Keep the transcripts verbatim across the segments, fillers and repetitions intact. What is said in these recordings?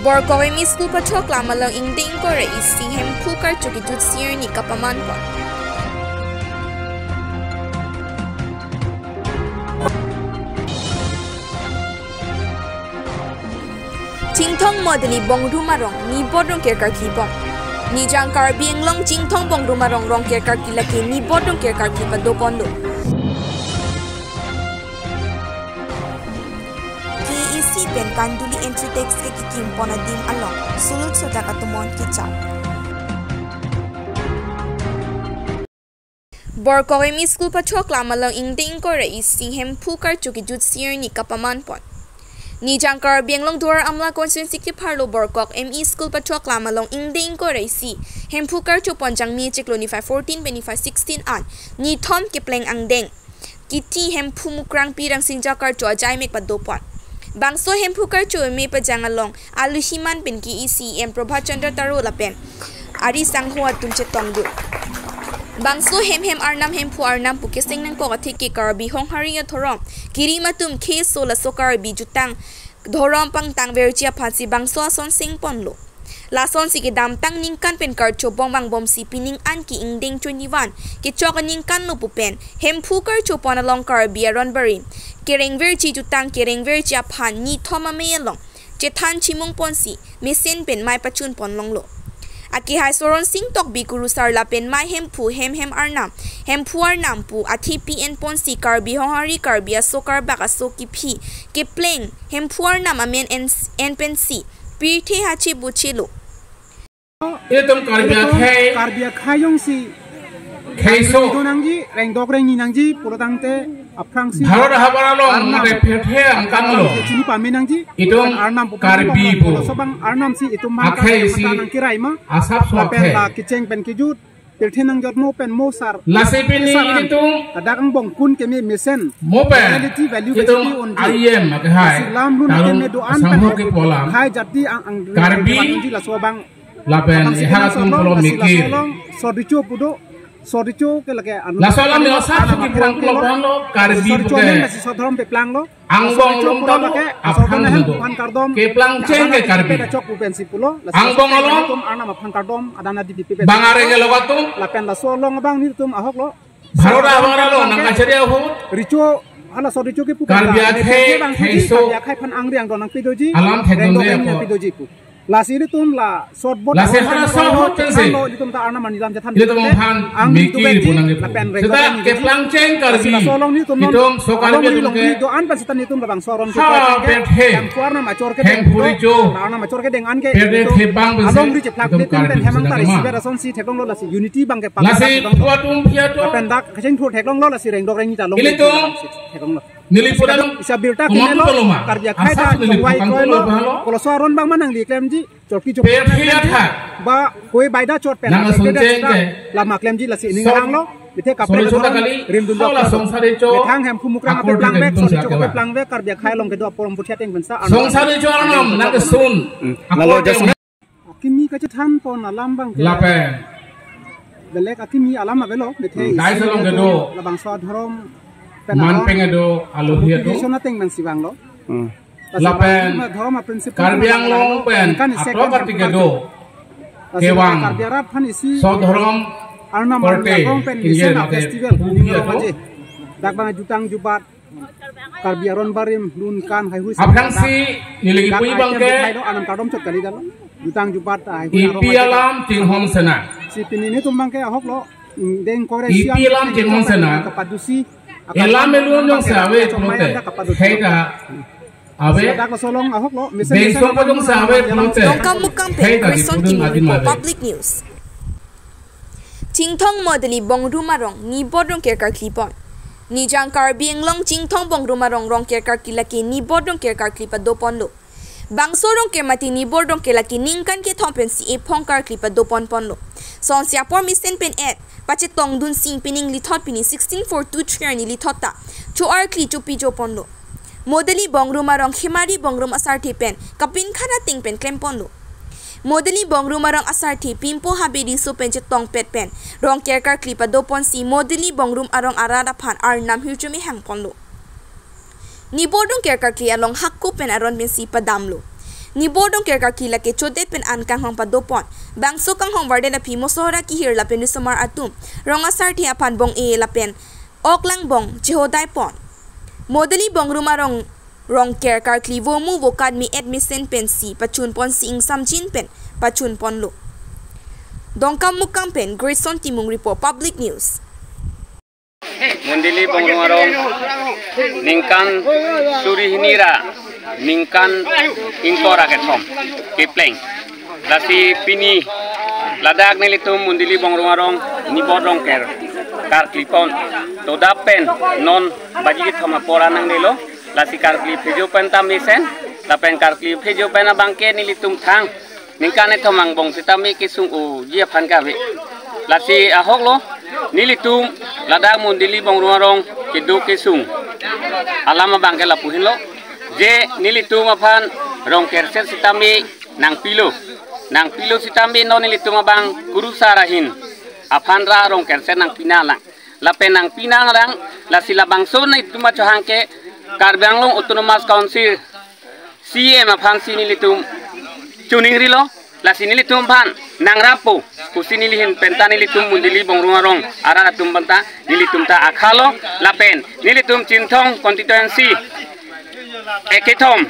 Borkok M E School pachoklam along ingdeng ingkoi ra isi Hemphu karcho kejut sirni kapaman pon. Chinthong Modali Bongruma Rong Nibor Rongker karkli pon. Nijang Karbi Anglong Chinthong Bongruma Rong Rongker karkli lake Nibor Rongker karkli pado ponlo. K A A C pen Kanduli entry tax kekikim pon adim along sulut sodak atumon kechak. Borkok M E School pachoklam along ingdeng ingkoi ra isi Hemphu karcho kejut sirni kapaman pon. Nijang Karbi Anglong Duar Amla constituency kepharlo Borkok M E School pachoklam along ingdeng ingkoi ra isi Hemphu karcho pon Jangmi chiklo niphai fourteen pen niphai sixteen an nithom kepleng angdeng Kiti Hemphu Mukrang Pirang Sinja karcho ajai mek pado pon. Bangso Hemphu karcho eme pajang along aluhiman pen K A A C E M Prabhat Chandra Taro lapen ari sangho atum chetongdun. Bangso hem hem arnam Hemphu arnam pu keseng nangkok atheke Karbi Honghari adhorom kirim atum keso laso Karbi jutang dhorom pangtang verji aphansi bangso ason seng ponlo. Lasonsi kedamtang ningkan pen karcho bong vangbomsi pining an ke ingdeng twenty-one kechok aningkan lo pu pen Hemphu karcho pon along Karbi aron barim kereng verji jutang kereng verji aphan nithom amei along chethan chimung ponsi mesen pen mei pachun pon longlo. Akehai Soron Sing Tokbi kurusar lapen mei Hemphu hem hem arnam Hemphu arnam pu athe pi en ponsi Karbi Honghari Karbi aso karbak aso kephi kepleng Hemphu arnam amen en, en pensi pirthe hache buchelo. Itum Karbi akhei, Karbi akhei jongsi kheiso do nangji, rengdok rengni nangji pulo tangte aphrangsi Bharat ahavar along arnam mate pirthe angkang lo. Chini pame nangji. Itum arnam pu Karbi pu laso bang arnam si itum akhei si nangkirai ma asap so lapen akhei la kecheng pen kejut pirthe nangjot mo pen mo sar. Lasi pini sar an itum ladak angbong kun keme mesen mo pen reality value itum kachiti undi. I M akhei lasi lam lun tarung keme do-an pen sangho ke polam. Hai jati ang, ang Karbi laso bang lapen aphrangsi ihak atum pulo laso mikir. Laso along sordicho pudo, sordicho ke lake anu laso alam yo sap suki pulang pulo pulang lo Karbi sordicho puke. Lasi sodhorom peplanglo. Angbong sordicho along pulo tabu lake aphan sodhorom hem do. Aphan kardom. Keplang cheng ke Karbi. Peda chok pu pensi pulo. Lasi angbong sodhorom along itum arnam aphan kardom adana di dipi pen bang areng ke lo atum. Lapen laso along abang nitum ahok lo. Bharat ahavar along nang kachari ahut. Richo hala sordicho ke pu Karbi pen akhei bang kheiso Karbi akhei aphan angri angdon nangpidoji. Alam thek rengdok dong reng de nangpidoji pu. Lasi ilitum la short boat lasi hala short boat pensi. Lo ilitum ta arnam ani lam chethan. Ilitum aphan ang mikir pu nangji pu. Lapen reng seta keplang cheng Karbi. Lasi laso along ilitum non itum so Karbi along atum ke do-an pen seta ilitum labang soron ha, ke pet he. Hemphu arnam achor ke hem deng phuri do. Cho. La arnam achor ke deng an ke pet he itum thebang pensi along ri cheplak itum ilitum Karbi pen hemang seta tari kama. Siber asonsi theklonglo lasi unity bang ke pang lasi theklonglo. Phu atum phi atum. Lapen dak kacheng thu theklonglo lasi rengdok rengni ta long ilitum theklong lo. Neli pura dong isa birta kumang kene lo, palo ma. Karbi akhei asap ta neli chongvai pukang kroi palo lo. Pahalo. Koloso aron bang manang li klemji, chorki chorki pet klemji. Hiya tha. Ba koi baida chot pen nang asun cheng ke. Lama klemji lasi ining so, hang lo. Mithe kaprek solution adhorom kali. Rim dun dok songsari cho. Methang Hemphu Mukrang akur apeplang bek, tum sordicho siak ke ba. Apeplang bek, Karbi akhei along kedo aporom puthiat eng pensa. Songsari cho arnam nang kesun. Hmm. Nalo akur jas ke ma. Akimi kachethan pon alam bang ke. Lapen. Belek akimi alam avelo, mithe dai isi salong kedo. Labangso adhorom pen man aron peng kedo aluhi atum. Contribution ateng pensi vanglo. Hmm. Lapen adhorom a principle Karbi Anglong pen kan isi atok kan kati kedo. Lasi kevang. Karbi arat aphan isi sodhorom arnam korte arnam pen kingje isi na nate festival pupi ato. Dak bang jutang jubat Karbi aron barim lun kan haihui aphrangsi neli kipu abang ke. Dak item hai do anam kardom chot kali dalo. Jutang jubat haihui arong ipi alam chinghon sena. Si pini nitum bang ke ahok lo. Deng kore ipi alam chinghon sena. Kapadusi. Elam elun jongsi ave pulote. Hei ta ave. Dak laso along ahok lo. Mesen bengso mesen pa jongsi ave pulote. Dongkamukam pen hei ta Crescent dipudun Kimung adim ave. Public News. Chinthong Modali Bongruma Rong Nibor Rongker karkli pon. Nijang Karbi Anglong Chinthong Bongruma Rong Rongker karkli lake Nibor Rongker karkli pado ponlo. Bangso Rongker mati Nibor Rongker lake ningkan kethom pensi ephong karkli pado pon ponlo. Sonsi apor mesen pen et pachetongdunsi pining lithot pini sixteen four two three arni lithot ta cho-arkli chopi jo ponlo. Modali Bongruma Rong Khemari Bongrum asarthe pen kapinkhat ateng pen klem ponlo. Modali Bongruma Rong asarthe Pimpo Habe Riso pen chetongpet pen Rongker karkli pado ponsi Modali Bongrum arong arat aphan arnam hirjume hang ponlo. Nibor Rongker karkli along hako pen aron pensi padamlo. Nibo Rongker karkli lake chodet pen an kanghong padopon. Bangso kanghong warden aphi mosohor akehir lapen risomar atum rong asarthe aphan bong-e lapen ok langbong chehodaipon. Mondoli Bongrum arong Rongker karkli vo mu vo kat me-et mesen pensi pachunponsi ingsamjin pen pachunponlo. Dongkamukam pen Grayson Timung report, Public News. Mondoli Bongrum arong ningkan suri hini ra ningkan ingkoi ra kethom kepleng. Lasi pini ladak nelitum Mondoli Bongrum arong Nibo Rongker karklipon todap pen non baji kethom apor an nangdelo. Lasi karkli phejo pen ta mesen, lapen karkli phejo pen abangke nelitum thang ningkan kethom angbong sitame kesung-oji aphan kave. Lasi ahoklo, nelitum ladak Mondoli Bongrum arong kedo kesung alam abangke lapu henlo, je nelitum aphan rongkerset sitame nangpilo. Nangpilo sitame non nelitum abang kurusar ahin aphan ra rongkerset nangpinanglang. Lapen nangpinanglang, lasi labangso nelitum achohang ke Karbi Anglong Autonomous Council C E M aphansi nelitum choningrilo. Lasi nelitum aphan nangrapo pusi neli ahin penta nelitum Mondoli Bongrum arong arat atum penta nelitum ta akhalo. Lapen nelitum Chinthong constituency ekethom,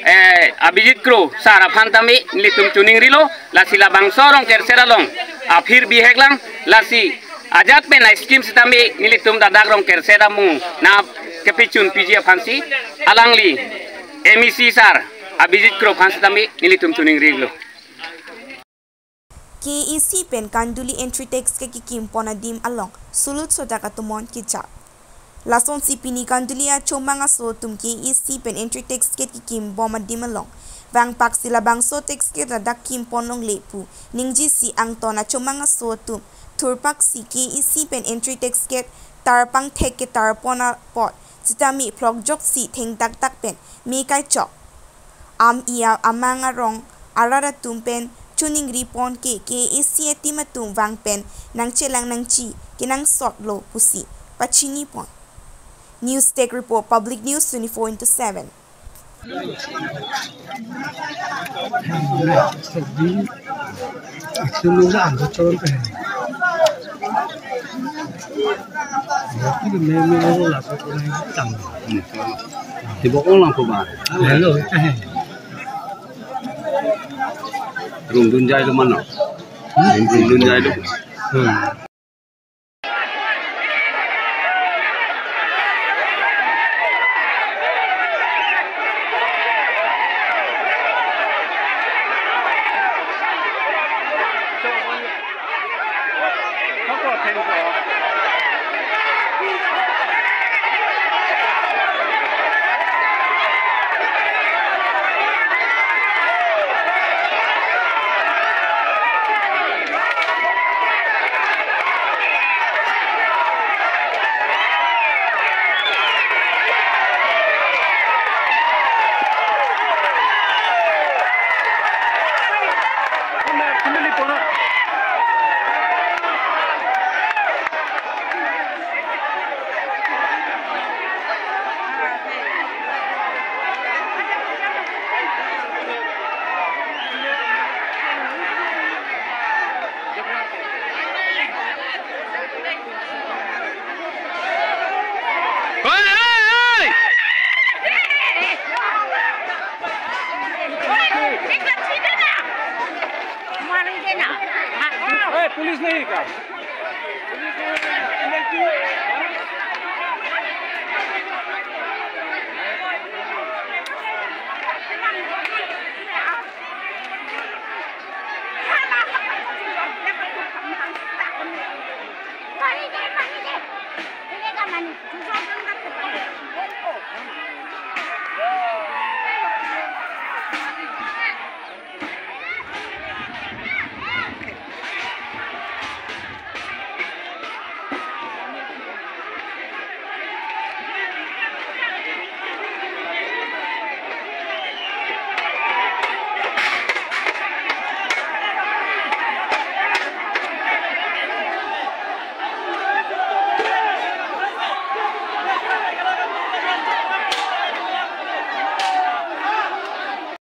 eh, Abhijit Kro sar aphan tame nelitum choningrilo. Lasi labangso rongkerset along aphir biheklang. Lasi ajat pen a-scheme sitame nelitum ladak rongkerset amung nangkepachunpiji aphansi alangli M A C sar Abhijit Kro aphan sitame nelitum choningrilo. K A A C pen Kanduli entry tax gate kekimpon adim along sulut sodak atomon kejak. Lasonsi pini Kanduli achomang aso atum K A A C pen entry tax gate kekimbom adim along vangpaksi labangso tax gate ladak kimpon longle pu ningjisi angton achomang aso atum thurpaksi K A A C pen entry tax gate tarpangthek ketarpon apot sitame phlokjoksi thengtaktak pen me kaichok. Am-i amang arong arat atum pen choningripon ke K A A C a-team atum vang pen nangchelang nangji kenangsotlo pusi pachinipon. News Desk Report, Public News twenty-four into seven. Hello. Rung dun jai lo mano. Rung dun jai lo. Hmm.